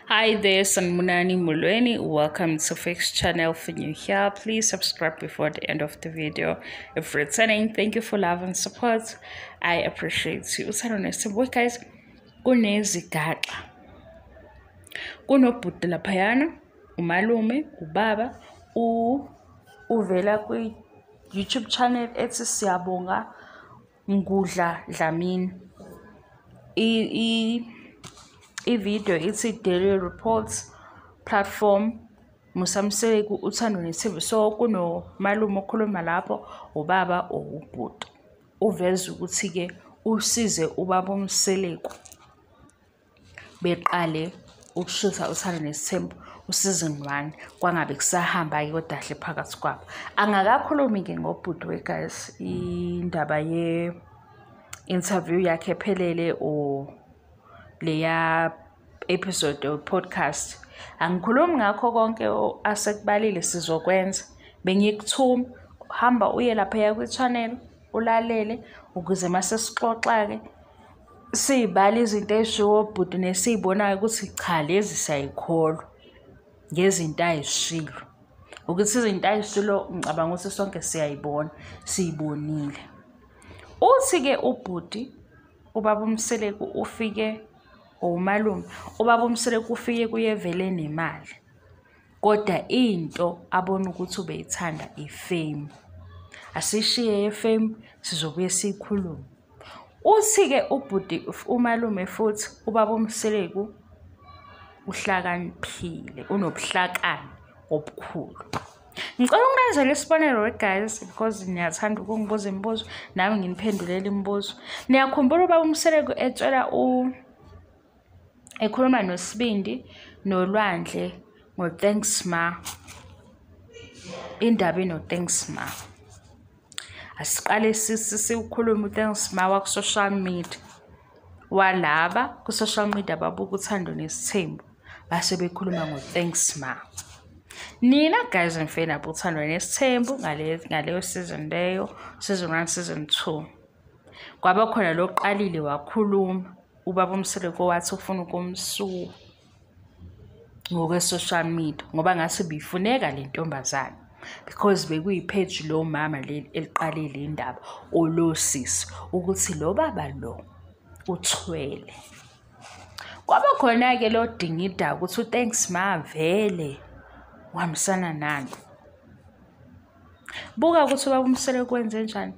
Hi there, Sanmunani Mulweni. Welcome to Fix Channel. For new here, please subscribe before the end of the video. If returning, thank you for love and support. I appreciate you. Uthando nesithembu guys, kunezigaxa. Kunobhuti laphayana, umalume, ubaba, uvela kwi YouTube channel ethi Siyabonga Ngudla Dlamini. I-video ithi Daily Reports platform Musa Mseleku Uthando Nesithembu. So kunomalume okhuluma lapho, ubaba ubhuti. Uveza ukuthi-ke usize ubaba uMseleku beqale ukushutha Uthando Nesithembu u-season 1, kwangabe kusahamba-ke kodwa kahle phakathi kwabo. Angakakhulumi-ke ngobhuti we guys, indaba ye-interview yakhe ephelele or leya episode or podcast. Angikhulumi ngakho konke asekubalile, sizokwenza. Bengikuthuma, hamba uye laphaya kwi-channel ulalele ukuze mase sixoxa-ke siyibale izinto ey'shiwo obhuti nesiyibonayo ukuthi cha lezi siyayikholwa ngezinto ay'shilo. Ukuthi izinto ay'shilo ngicabanga ukuthi sonke siyayibona, siyibonile. Uthi-ke ubhuti ubaba uMseleku ufike, umalume ubaba uMseleku ufike kuye vele nemali, kodwa into abona ukuthi ubeyithanda i-fame. Asishiye ye-fame, sizobuye siyikhulume. Uthi-ke ubhuti umalume futhi ubaba uMseleku uhlakaniphile, unobuhlakani obukhulu. Ngicela ukunenzela isibonelo guys, because niyathanda ukungibuza imibuzo, nami nginiphendulela imibuzo. Niyakhumbula ubaba uMseleku etshela ekhuluma noSibindi noLwandle ngo-Thanks Ma, indaba ino-Thanks Ma. Asiqale siwukhulume u-Thanks Ma waku-social media, walaba ku-social media babuka Uthando Nesithembu base bekhuluma ngo-Thanks Ma. Nina guys ngifike nabo Uthando Nesithembu ngaleyo season leyo, season 1, season 2. Kwaba khona lo oqalile wakhuluma ubaba uMseleku wathi ufuna ukumsuka ngokwe-social media ngoba ngase bifuneka le ntombazane, because bekuyi-page lo mama leli eliqalile indaba olosisi ukuthi lo baba lo uthwele. Kwaba khona-ke lo dingida ukuthi u-Thanks Ma vele uhambisana nani. Buka ukuthi ubaba uMseleku wenze njani.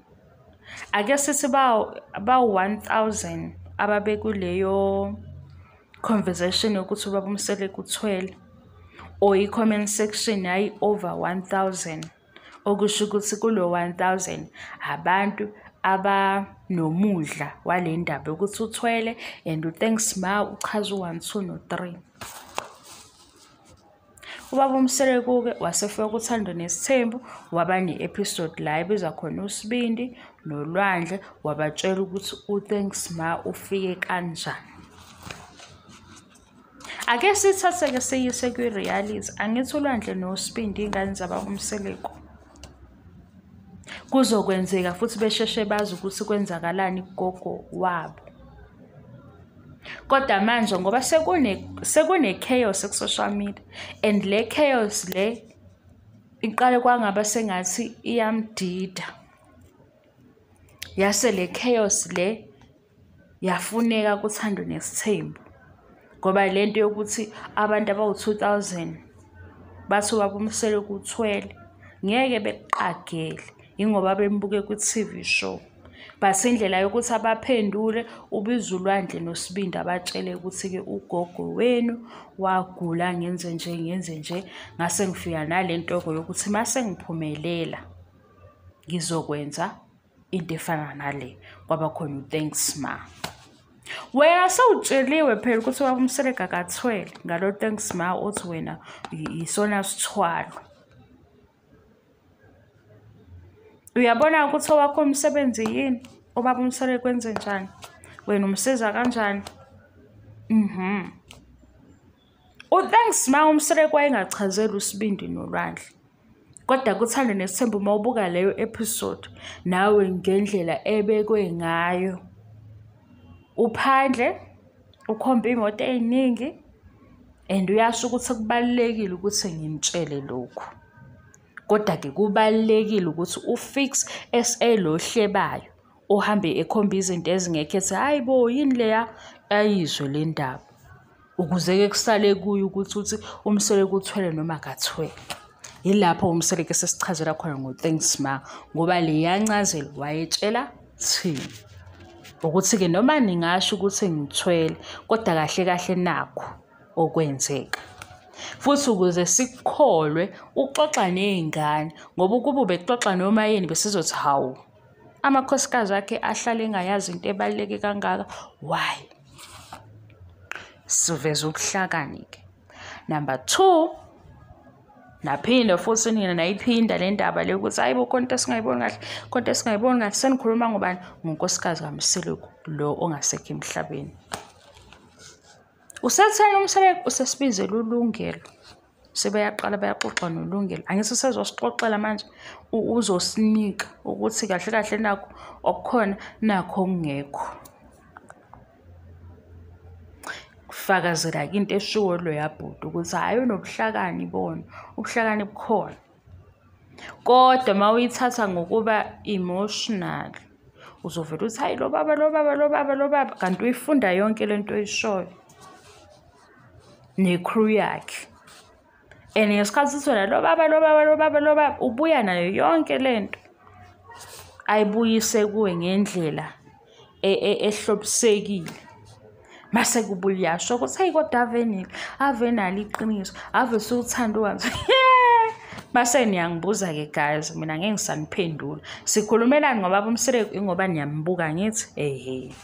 Ake sithi bawu-1000 ababekuleyo conversation yokuthi ubaba uMseleku uthwele, or i-comment section yayi over 1000, okusho ukuthi kulo 1000 abantu abanomudla wale ndaba yokuthi uthwele and u-Thanks Ma uchaza u-1 2 no-3. Ubaba uMseleku-ke wasefika kuThando Nesithembu, waba ne-episode la ebizwa khona uSibindi noLwandle, wabatshela ukuthi u-Thanks Ma ufike kanjani. Ake sithathe-ke siyise kwi-reality. Angithi uLwandle noSibindi iy'ngane zababa uMseleku. Kuzokwenzeka futhi besheshe bazi ukuthi kwenzakalani kugogo wabo. Kodwa manje ngoba sekune-chaos ku-social media, and le chaos le iqale kwangaba sengathi iyamdida. Yase le chaos le yafuneka kuThando Nesithembu, ngoba lento yokuthi abantu abawu-2000 bathi ubaba uMseleku uthwele ngeke bekuqagele, ingoba bembuke kwi-TV show. But indlela yokuthi abaphendule, ubiza uLwandle noSibindi abatshele ukuthi-ke ugogo wenu wagula ngenze nje ngenze nje, ngase ngifika nale ntoko yokuthi mase ngiphumelela ngizokwenza into efana nale. Kwaba khona u-Thanks Ma. Wena sewutsheliwe phela ukuthi ubaba uMseleku akathwele ngalo Thanks Ma othi wena isona sithwalo. Uyabona ukuthi owakho umsebenzi yini? Ubaba uMseleku wenze njani? Wena umsiza kanjani? U-Thanks Ma uMseleku wayengachazeli uSibindi noLwandle. Kodwa kuThando Nesithembu uma ubuka leyo episode nawe ngendlela ebekwe ngayo, uphandle ukhomba iy'moto ey'ningi, And uyasho ukuthi kubalulekile ukuthi nginitshele lokhu. Kodwa-ke kubalulekile ukuthi uFix SA lo hlebayo uhambe ekhomba izinto ezingekho ethi hayi bo yini leya ayizwe le ndaba. Ukuze-ke kusale kuye ukuthi uthi uMseleku uthwele noma akathwele. Yilapho uMseleku esesichazela khona ngo-thanks ma, ngoba leya ncazelo wayetshela thina. Ukuthi-ke noma ningasho ukuthi ngithwele, kodwa kahle kahle nakho okwenzeka. Futhi ukuze sikukholwe uxoxa ney'ngane, ngoba ukuba ubexoxa noma yini besizothi hawu, amakhosikazi akhe ahlale engayazi into ebaluleke kangaka, why? Siveza ubuhlakani-ke. Number 2, naphinda futhi nina nayiphinda le ndaba le ukuthi hayi bo khona into esingayiboni kahle, khona into esingayiboni kahle. Senikhuluma ngobani? Ngonkosikazi kaMseleku lo ongasekho emhlabeni. Usetheni uMseleku? Usesibizela uLungelo. Sebeyaqala bayaxoxa noLungelo. Angithi usezosixoxela manje, uzosinika ukuthi kahle kahle nakho okukhona nakho okungekho. Kufakazela-ke into eshiwo loya bhuti ukuthi hhayi unobuhlakani bona, ubuhlakani bukhona. Kodwa uma uyithatha ngokuba emotional, uzovela uthi hayi lo baba, lo baba, lo baba, lo baba, kanti uyifunda yonke lento oyishoyo ne-crew yakhe. And ngesikhathi sithi wena lo baba, lo baba, lo baba, lo baba, ubuya nayo yonke lento ayibuyise kuwe ngendlela ehlobisekile. Mase kubuya uyasho ukuthi hayi kodwa ave ave nalo iqiniso, ave suthanda ukwazi. Mase niyangibuza-ke guys, mina ngeke ngisaniphendula. Sikhulumelani ngoba uMseleku? Ingoba niyambuka ngithi ehe.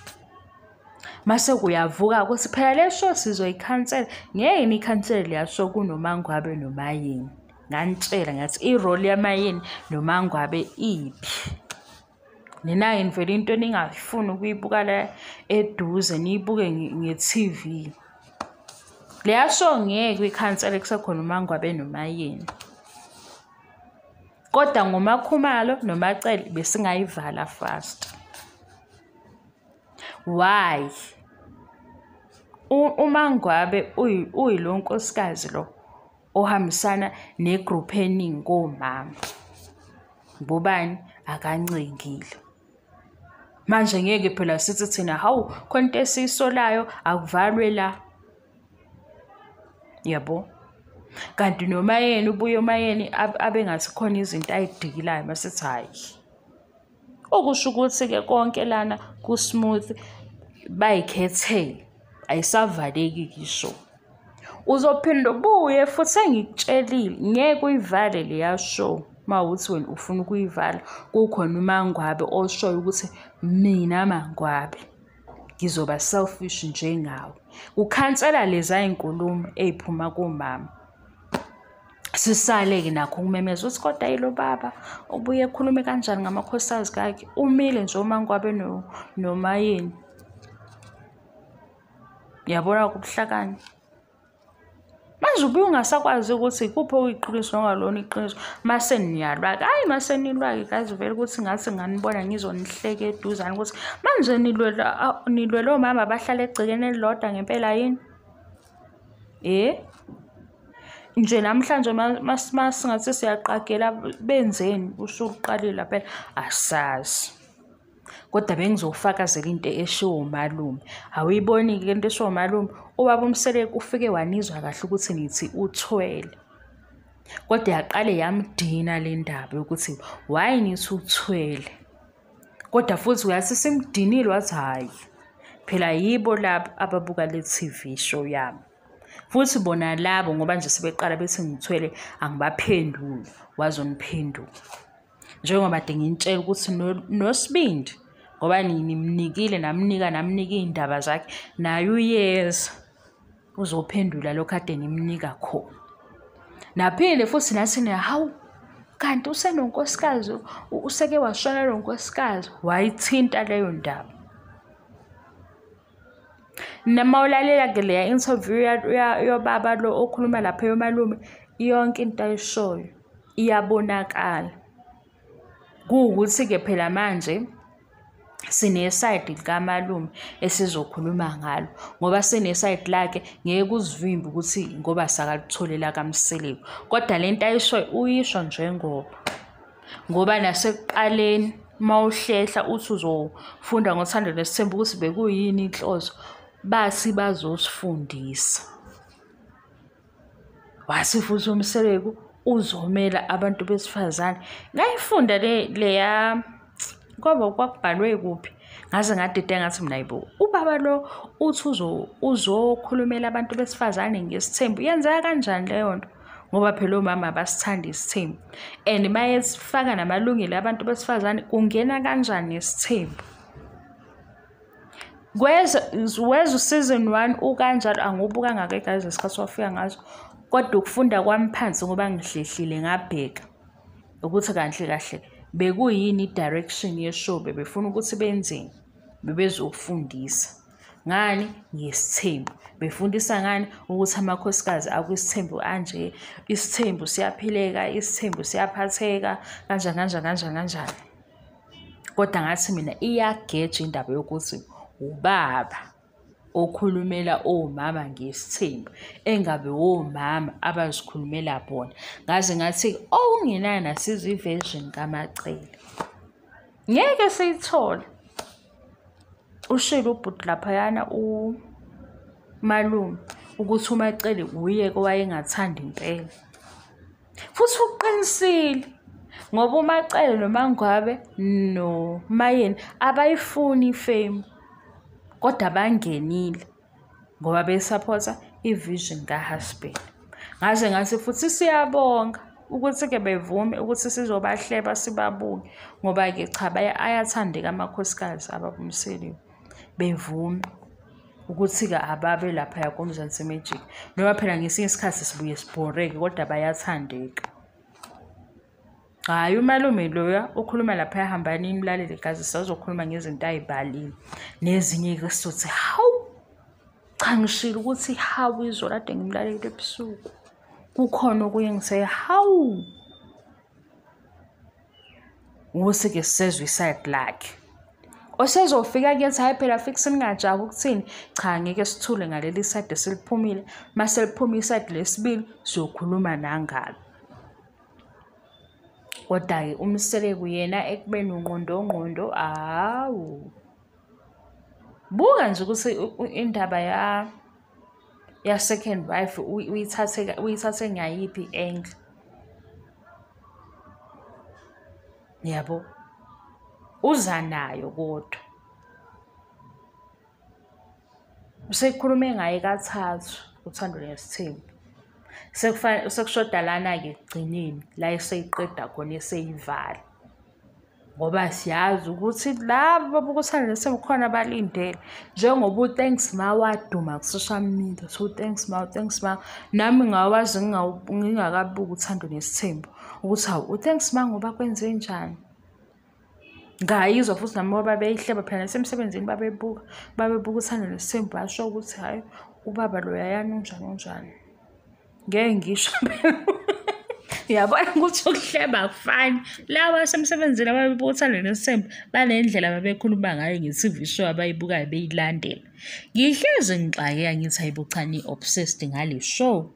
Mase kuyavuka ukuthi phela le show sizoyikhansela. Ngeke nikhansele leya show kunoMangwabe noMayeni. Nganitshela ngathi i-role yaMayeni noMangwabe iphi. Nina-ke nivele into eningayifuni ukuyibuka la eduze, niyibuke nge-TV. Leya show ngeke uyikhansele kusekhona uMangwabe noMayeni. Kodwa ngoMakhumalo noMacele besingayivala fast. Why? uMangwabe uyilo nkosikazi lo ohambisana negroup eningi komama. Ngobani? Akancengile. Manje ngeke phela sithi thina hawu khona into esiyisolayo akuvalwe la. Yabo? Kanti noma yena ubuye uMayeni abe ngathi khona izinto ayidikilayo masithi hayi. Okusho ukuthi-ke konke lana ku-smooth bayikhethele, ayisavaleki ngisho. Uzophinda ubuye futhi sengikutshelile ngeke uyivale leya show mawukuthi wena ufuna ukuyivala. Kukhona uMangwabe oshoyo ukuthi mina Mangwabe ngizoba selfish njengawe. Ukhansela leza iy'nkulumo ey'phuma komama. Sisale-ke nakho ukumemeza ukuthi kodwa yilo baba ubuye ekhulume kanjani ngamakhosikazi kakhe. Umile nje uMangwabe noMayeni. Uyabona ubuhlakani. Manje ubuye ungasakwazi ukuthi ikuphi okuyiqiniso nokungalona iqiniso. Mase niyalwa-ke, hhayi mase nilwa-ke guys, vele ukuthi ngathi nganibona ngizonihleka eduzane ukuthi manje nilwela omama abahlala egcekeni elilodwa ngempela yini? Nje namhlanje masingathi siyaqagela benzeni usuqalile phela asazi. Kodwa bengizofakazela into eshiwo umalume. Awuyiboni-ke lento eshiwo umalume? Ubaba uMseleku ufike wanizwa kahle ukuthi nithi uthwele. Kodwa yaqale yamdina le ndaba yokuthi why nithi uthwele. Kodwa futhi uyathi simdinile wathi hhayi. Phela yibo laba ababuka le TV show yami. Futhi bona labo ngoba nje sebeqala bethi ngithwele angibaphenduli, wazoniphendula. Njengoba kade nginitshela ukuthi noSibindi ngoba nimnikile namnika iy'ndaba zakhe, naye uyeza uzophendula lokhu kade nimnika khona. Naphinde futhi nathi hawu kanti usenonkosikazi, useke washona lo nkosikazi, wayithinta leyo ndaba. Noma ulalela-ke leya interview yobaba lo okhuluma lapha yomalume, yonke into ayishoyo iyabonakala. Kuwukuthi-ke phela manje Sinesayidi likamalume esizokhuluma ngalo, ngoba sinesayidi lakhe ngeke uzivimbe ukuthi ngoba sakalitholela kaMseleku. Kodwa le nto ayishoyo uyisho njengoba, ngoba nasekuqaleni uma uhlehla uthi uzofunda ngoThando Nesithembu ukuthi bekuyini inhloso, bathi bazosifundisa. Wathi futhi uMseleku uzomela abantu besifazane. Ngayifunda leya ngoba kwakubhalwe kuphi, ngaze ngadida ngathi mina hayibo, ubaba lo uthi uzokhulumela abantu besifazane ngesithembu. Yenzeka kanjani leyo nto? Ngoba phela omama abasithandi isithembu, and mayesifaka namalungelo abantu besifazane kungena kanjani nesithembu? Weza season 1 ukanjalo, angubukanga ke guys ngesikhathi wafika ngaso, kodwa ukufunda kwami phansi ngoba ngihlehlile ngabheka ukuthi kahle kahle bekuyini i-direction ye-show, bebefuna ukuthi benzeni, bebezofundisa ngani ngesithembu, befundisa ngani ukuthi amakhosikazi akwisithembu anje, isithembu siyaphileka, isithembu siyaphatheka, kanjani kanjani kanjani kanjani. Kodwa ngathi mina iyageja indaba yokuthi ubaba okhulumela omama ngesithembu, engabe omama abazikhulumela bona. Ngaze ngathi okungenani asizwe i-version kaMaCele, ngeke siyithole. Ushilo ubhuti laphayana umalume ukuthi uMaCele uye kowayengathandi impela, futhi uqinisile ngoba uMaCele noMaNgwabe noMaYeni abayifuni ifame, kodwa bangenile ngoba besupport-a i-vision ka-husband. Ngaze ngathi futhi siyabonga ukuthi-ke bevume ukuthi sizobahleba sibabuke, ngoba-ke cha ayathandeka amakhosikazi ababuMseleku, bevume ukuthi-ke ababe laphaya kuMzansi Magic. Noma phela ngesinye isikhathi sibuye sibhoreke, kodwa bayathandeka. Hhayi, umalume loya ukhuluma laphaya, hambani nimlalele guys, sisazokhuluma ngezinto ay'balile nezinye-ke sizothi hawu, cha ngishilo ukuthi hawu izolo kade ngimlalele ebusuku, kukhona okunye ngithe hawu, ukuthi-ke sisezwe isayidi lakhe. Osezofika kuyethi hhayi phela fix ningajahi ukuthini, cha ngeke sithule ngaleli sayidi eseliphumile, mase liphuma isayidi lesibili siyokhuluma nangalo. Kodwa-ke uMseleku yena ekubeni ungqondongqondo, hawu, buka nje ukuthi indaba ya second wife uyithathe ngayiphi i-angle, yabo, uza nayo kodwa usekhulume ngaye kathathu uThando Nesithembu. Sekushoda lana-ke ekugcineni la eseyiqeda khona eseyivala, ngoba siyazi ukuthi labo bokuThando Nesithembu khona abalindele, njengoba uThanks Ma waduma ku-social media, so Thanks Ma, Thanks Ma, nami ngawazi ngingakabuki uThando Nesithembu ukuthi hawu uThanks Ma ngoba kwenze njani. Ngayizwa futhi nami ngoba beyihleba phela nasemsebenzini babebuka uThando Nesithembu, basho ukuthi hhayi ubaba loyayana unjani unjani. Ngeke ngisho phela, uyabona ukuthi ukuhleba akufani. Laba abasemsebenzini ababebuka uThando Nesithembu banendlela ababekhuluma ngayo nge-T_V show abayibukayo beyilandela. Ngihlezi ngixakeka ngithi hayibo cha ni-obsessed ngale show.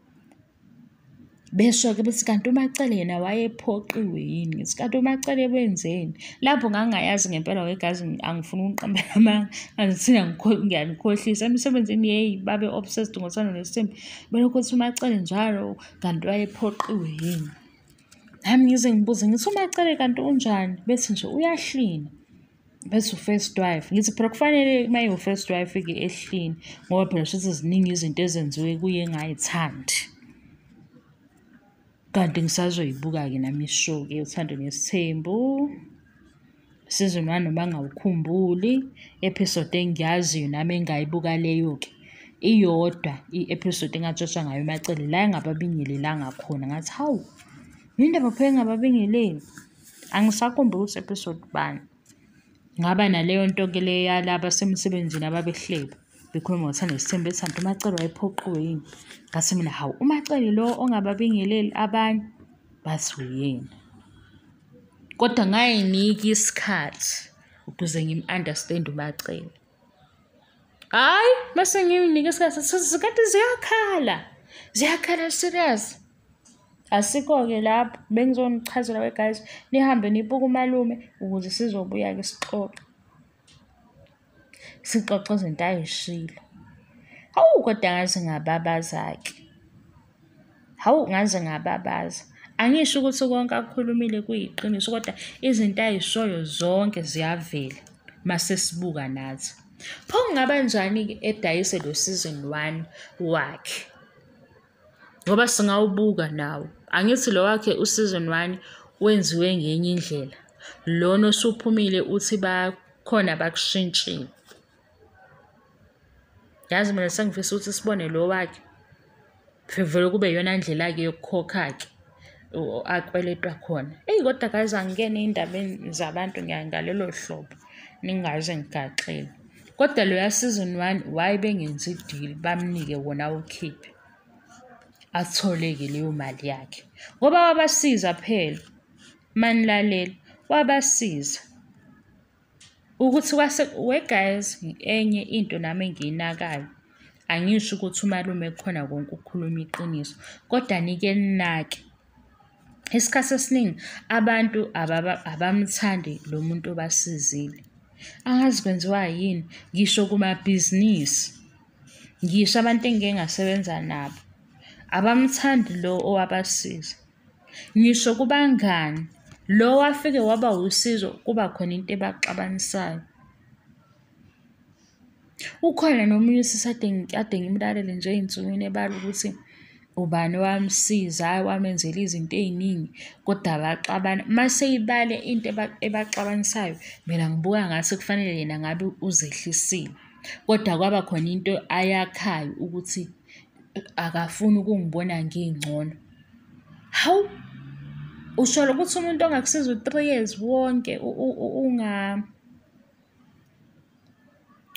Besho-ke bethi kanti uMaCele yena wayephoqiwe yini, ngithi kanti uMaCele wenzeni? Lapho ngangingayazi ngempela wegazi, angifuni ukuqambela amanga, angithina ngiyanikhohlisa. Emsebenzini yeyi babe obsessed ngoThando Nesithembu, belokhu bethi uMaCele njalo kanti wayephoqiwe yini? Nami ngize ngibuze ngithi uMaCele kanti unjani? Bethi nje uyahlina, bethi u-first wife. Ngithi phela kufanele uma ewu-first wife-ke ehlini, ngoba phela shuthi ziningi izinto ezenziwe kuye engayithandi. Kanti ngisazoyibuka-ke nami ishow-ke uThando Nesithembu season 1 noma ngawukhumbuli, episode engiyaziyo nami engayibuka leyo-ke iyodwa i-episode engatshotshwa ngayo uMaCele la engababingelelanga khona, ngathi hawu yindaba phela engababingeleli, angisakhumbuli ukuthi episode bani. Ngaba naleyo nto-ke le yalaba abasemsebenzini ababehleba bekhuluma ngoThando Nesithembu bethi kanti uMaCele wayephoqiwe yini? Ngathi mina hawu uMaCele lo ongababingeleli abanye, bathi uyena. Kodwa ngayinika isikhathi ukuze ngim-understand uMaCele. Hhayi, mase ngiyinike isikhathi kanti ziyakhala, ziyakhala serious. Asikho-ke lapho, bengizonichazela we guys, nihambe nibuke umalume ukuze sizobuya-ke sixoxe. Sixoxe izinto ay'shilo. Hawu, kodwa ngaze ngababaza-ke. Hawu, ngaze ngababaza. Angisho ukuthi konke akukhulumile kuyiqiniso, kodwa izinto ay'shoyo zonke ziyavela mase sibuka nathi. Pho kungaba njani-ke edayise lo season 1 wakhe? Ngoba singawubuka nawo. Angithi lo wakhe u-season 1 wenziwe ngenye indlela. Lona osuphumile uthi bakhona bakushintshile. Yazi mina sengifisa ukuthi sibone lo wakhe. Vele kube iyona ndlela-ke yokukhokha-ke akweletwa khona. Eyi kodwa guys, angingeni ey'ndabeni zabantu ngalelo hlobo, ningaze ngigaxele. Kodwa loya season 1 why bengenzi i-deal bamnike wona awukhiphe, athole-ke leyo mali yakhe. Ngoba wabasiza phela, manilalela, wabasiza. Ukuthi kwase, we guys, enye into nami engiyinakayo, angisho ukuthi umalume kukhona konke ukukhuluma iqiniso, kodwa nike ninake. Isikhathi esiningi abantu abamthandi lo muntu obasizile. Angazi kwenziwa yini, ngisho kumabhizinisi, ngisho abantu engike ngasebenza nabo, abamthandi lo owabasiza. Ngisho kubangani, lo wafike waba usizo, kuba khona into ebaxabanisayo. Ukhona nomunye usisi kade ngimlalele nje ey'nsukwini ebala ukuthi ubani owamsiza, wamenzela izinto ey'ningi, kodwa baxabana. Mase eyibale into ebaxabanisayo, mina ngibuka ngathi kufanele yena ngabe uzehlisile. Kodwa kwaba khona into ayakhayo ukuthi akafuni ukungibona ngingcono. Hawu, usho ukuthi umuntu ongakusiza u-3 years wonke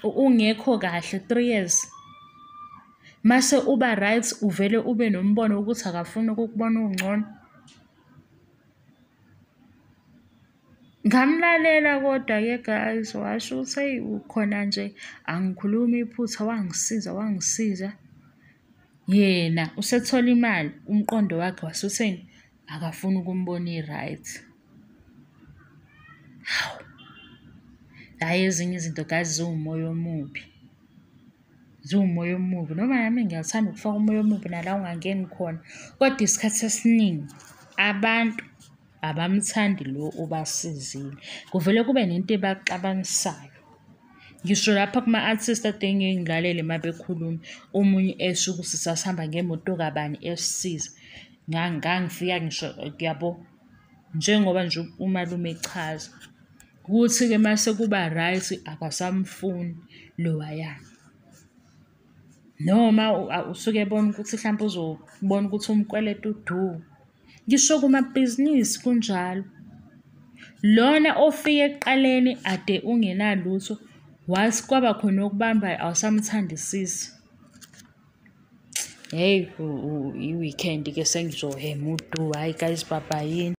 ungekho kahle 3 years. Mase uba right uvele ube nombono wokuthi akafuni ukukubona ungcono. Ngamlalela kodwa-ke guys, washo ukuthi eyi ukhona nje angikhulumi iphutha, wangisiza wangisiza. Yena usethola imali, umqondo wakhe wasutheni, akafuni ukumbona i-right. Hawu, hhayi ezinye izinto guys ziwumoya omubi. Ziwumoya omubi. Noma nami ngiyathanda ukufaka umoya omubi nala ungangeni khona, kodwa isikhathi esiningi abantu abamthandi lo obasizile. Kuvele kube nento ebaxabanisayo. Ngisho lapha kuma-artist ade ngike ngilalele uma bekhuluma, omunye esho ukuthi sasihamba ngemoto kabani esisiza. Ngangifika ngisho yabo, njengoba nje umalume echaza. Kuthi-ke mase kuba right akasamfuni lowaya. Noma usuke ebona ukuthi hlampe uzobona ukuthi umkweletu udu. Ngisho kumabhizinisi kunjalo. Lona ofike ekuqaleni ade ungenalutho, wathi kwaba khona okubambayo awusamthandisisi. Hheyi, i-weekend-ke sengizohhema udu, hhayi guys, bye bye yini.